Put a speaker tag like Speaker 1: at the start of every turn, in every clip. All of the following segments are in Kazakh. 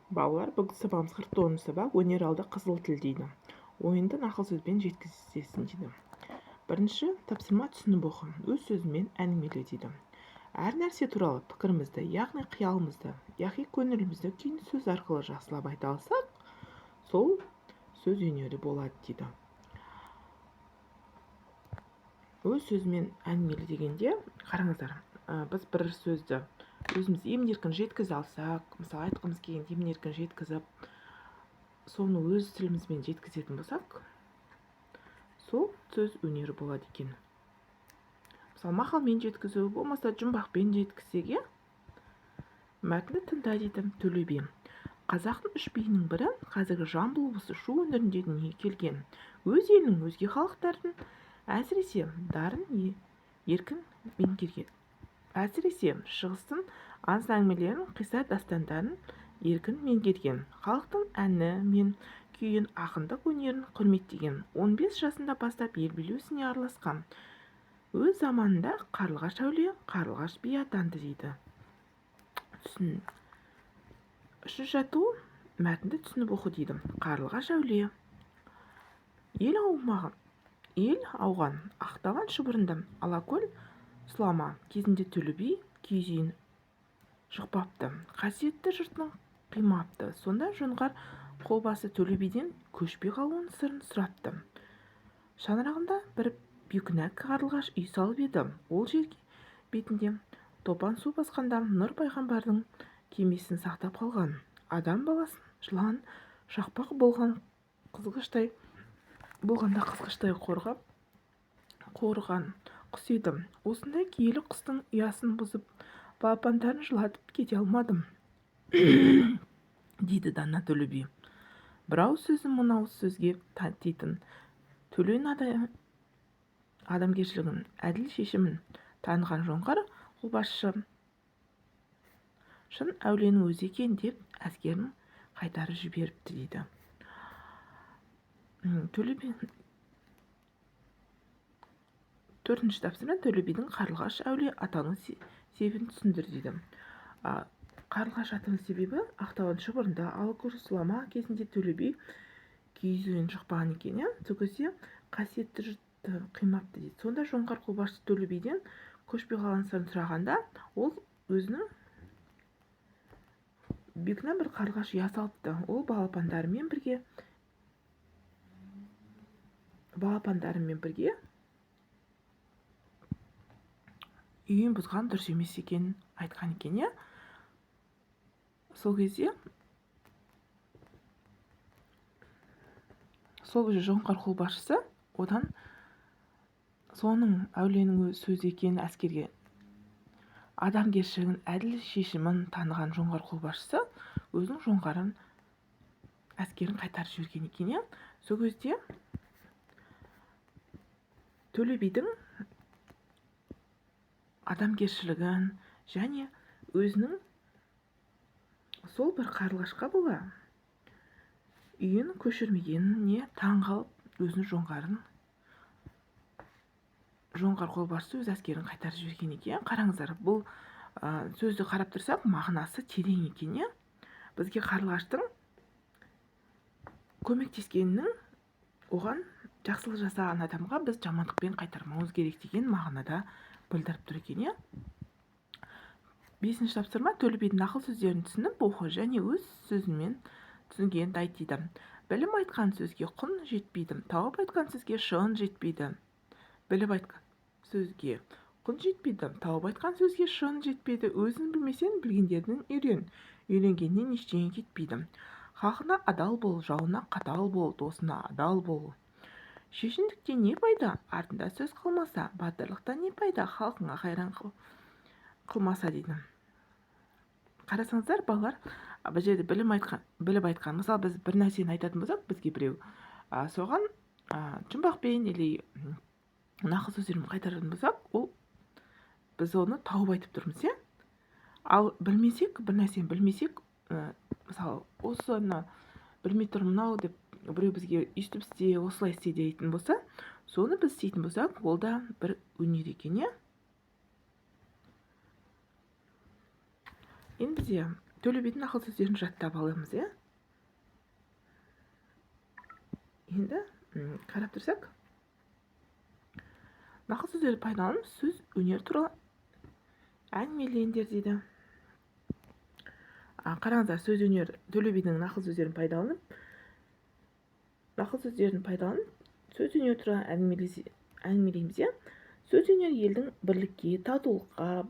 Speaker 1: Балалар, бүгінгі сабағымыз 49-сабақ, өнер алды қызыл тіл дейді. Ойынды нақыл сөзбен жеткізесің дейді. Бірінші тапсырма: түсініп оқы, өз сөзімен әңгімеле дейді. Әр нәрсе туралы пікірімізді, яғни қиялымызды, яки көңілімізді күйін сөз арқылы жақсылап айта алсақ, сол сөз өнері болады дейді. Өз сөзімен әңгімеле дегенде, қараңыздар, біз бір сөзді өзіміз емін-еркін жеткізе алсақ, мысалы, айтқымыз келгенді емін-еркін жеткізіп, соны өз тілімізбен жеткізетін болсақ, сол сөз өнері болады екен. Мысалы, мақалмен жеткізу, болмаса жұмбақпен жеткізсек, иә. Мәтінді тыңда дейді. Төле би. Қазақтың үш биінің бірі, қазіргі Жамбыл облысы Шу өңірінде дүниеге келген. Өз елінің, өзге халықтардың, әсіресе дарын еркін меңгерген. Әсіресе шығыстың аңыз әңгімелерін, қисса дастандарын еркін меңгерген. Халықтың әні мен күйін, ақындық өнерін құрметтеген. 15 жасында бастап ел билеу ісіне араласқан. Өз заманында Қарлығаш әулие, Қарлығаш би атанды дейді. Түсін. Үшінші жаттығу: мәтінді түсініп оқы дейді. Қарлығаш әулие. Ел аумағы ел ауған Ақтабан шұбырынды, Алакөл сұлама кезінде Төле би киіз үйін жықпапты, қасиетті жұртын қимапты. Сонда жоңғар қолбасы Төле биден көшпей қалуының сырын сұрапты. Шаңырағында бір бейкүнә қарлығаш үй салып еді. Ол жер бетінде топан су басқанда Нұр пайғамбардың кемесін сақтап қалған. Адам баласын жылан шақпақ болған қызғыштай болғанда қызғыштай қорғап қорыған құс еді. Осындай киелі құстың ұясын бұзып, балапандарын жылатып кете алмадым, дейді дана Төле би. Бір ауыз сөзін мың ауыз сөзге татитын Төленің адамгершілігін, әділ шешімін таныған жоңғар қолбасшысы шын әулиенің өзі екен деп әскерін қайтарып жіберіпті дейді. Төле би. Төртінші тапсырма: Төле бидің Қарлығаш әулие атану себебін түсіндір дейді. Қарлығаш атану себебі: Ақтабан шұбырынды, Алакөл сұлама кезінде Төле би киіз үйін жықпаған екен, иә. Сол кезде қасиетті жұртты қимапты дейді. Сонда жоңғар қолбасшысы Төле биден көшпей қалған сырын сұрағанда, ол өзінің бейкүнә бір қарлығаш ұя салыпты. Ол балапандарымен бірге үйін бұзған дұрыс емес екенін айтқан екен, иә. Сол кезде жоңғар қолбасшысы одан соның әулиенің өз сөзі екенін, әскерге адамгершілігін, әділ шешімін таныған жоңғар қолбасшысы өзінің жоңғарын әскерін қайтарып жіберген екен, иә. Сол кезде Төле бидің адамгершілігін және өзінің сол бір қарлығашқа бола үйін көшірмегеніне таң қалып, өзінің жоңғар қолбасшысы өз әскерін қайтарып жіберген екен. Қараңыздар, бұл сөзді қарап тұрсақ, мағынасы терең екен, иә. Бізге қарлығаштың көмектескенінің, оған жақсылық жасаған адамға біз жамандықпен қайтармауымыз керек деген мағынада білдіріп тұр екен, иә. Бесінші тапсырма: Төле бидің нақыл сөздерін түсініп оқы және өз сөзімен түсінгеніңді айт дейді. Біліп айтқан сөзге құн жетпейді, тауып айтқан сөзге шығын жетпейді. Біліп айтқан сөзге құн жетпейді, тауып айтқан сөзге шығын жетпейді. Өзің білмесең, білгендерден үйрен, үйренгеннен ештеңе кетпейді. Халқына адал бол, жауына қатал бол, досына адал бол. Шешендіктен не пайда, артында сөз қалмаса? Батырлықтан не пайда, халқыңа қайран қылмаса дейді. Қарасаңыздар, балалар, бұл жерде білім айтқан, біліп айтқан. Мысалы, біз бір нәрсені айтатын болсақ, бізге біреу соған жұмбақпен или нақыл сөздермен қайтаратын болсақ, ол біз оны тауып айтып тұрмыз, иә. Ал білмесек, бір нәрсені білмесек, мысалы, осыны білмей тұрмын ау деп біреу бізге өйстіп істе, осылай істе дейтін болса, соны біз істейтін болсақ, ол да бір өнер екен, иә. Енді бізде Төле бидің нақыл сөздерін түсініп оқы. Төле бидің нақыл сөздерін жаттап аламыз, иә. Енді қарап тұрсақ, нақыл сөздерді пайдаланып сөз өнері туралы әңгімелеңдер дейді. Қараңыздар, сөз өнер Төле бидің нақыл сөздерін пайдаланып, сөз өнері туралы әңгімелейміз, иә. Сөз өнері елдің бірлікке, татулыққа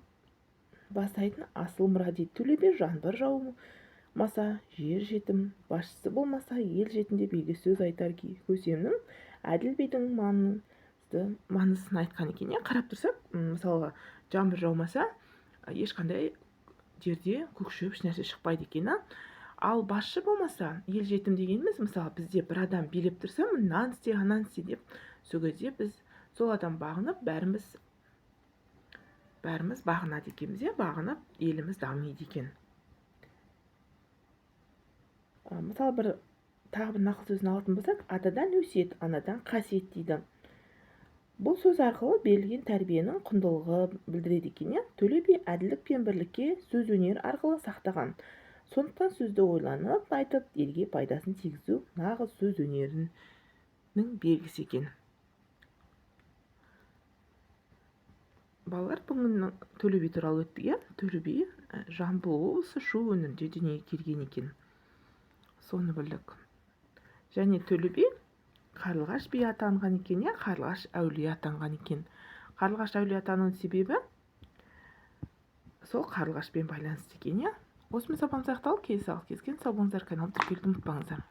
Speaker 1: бастайтын асыл мұра дейді. Төле би жаңбыр жаумаса жер жетім, басшысы болмаса ел жетім деп елге сөз айтар көсемнің Әділ бидің маңыздысын айтқан екен, иә. Қарап тұрсақ, мысалға, жаңбыр жаумаса ешқандай жерде көк шөп ешнәрсе шықпайды екен. Ал басшы болмаса ел жетім дегеніміз, мысалы, бізде бір адам билеп тұрса, мынаны істе, ананы істе деп, сол кезде біз сол адам бағынып, бәріміз бағынады екенбіз, иә, бағынып еліміз дамиды екен. Мысалы, бір тағы бір нақыл сөзін алатын болсақ, атадан өсиет, анадан қасиет дейді. Бұл сөз арқылы берілген тәрбиенің құндылығы білдіреді екен, иә. Төле би әділдік пен бірлікке сөз өнері арқылы сақтаған. Сондықтан сөзді ойланып айтып, елге пайдасын тигізу нағыз сөз өнерінің белгісі екен. Балалар, бүгін Төле би туралы өттік, иә. Төле би Жамбыл облысы Шу өңірінде дүниеге келген екен. Соны білдік. Және Төле би Қарлығаш би атанған екен, иә, Қарлығаш әулие атанған екен. Қарлығаш әулие атануының себебі сол қарлығашпен байланысты екен, иә. Осымен сабағымыз аяқталды. Келесі сабақта кездескенше сау болыңыздар, каналыма тіркелуді ұмытпаңыздар.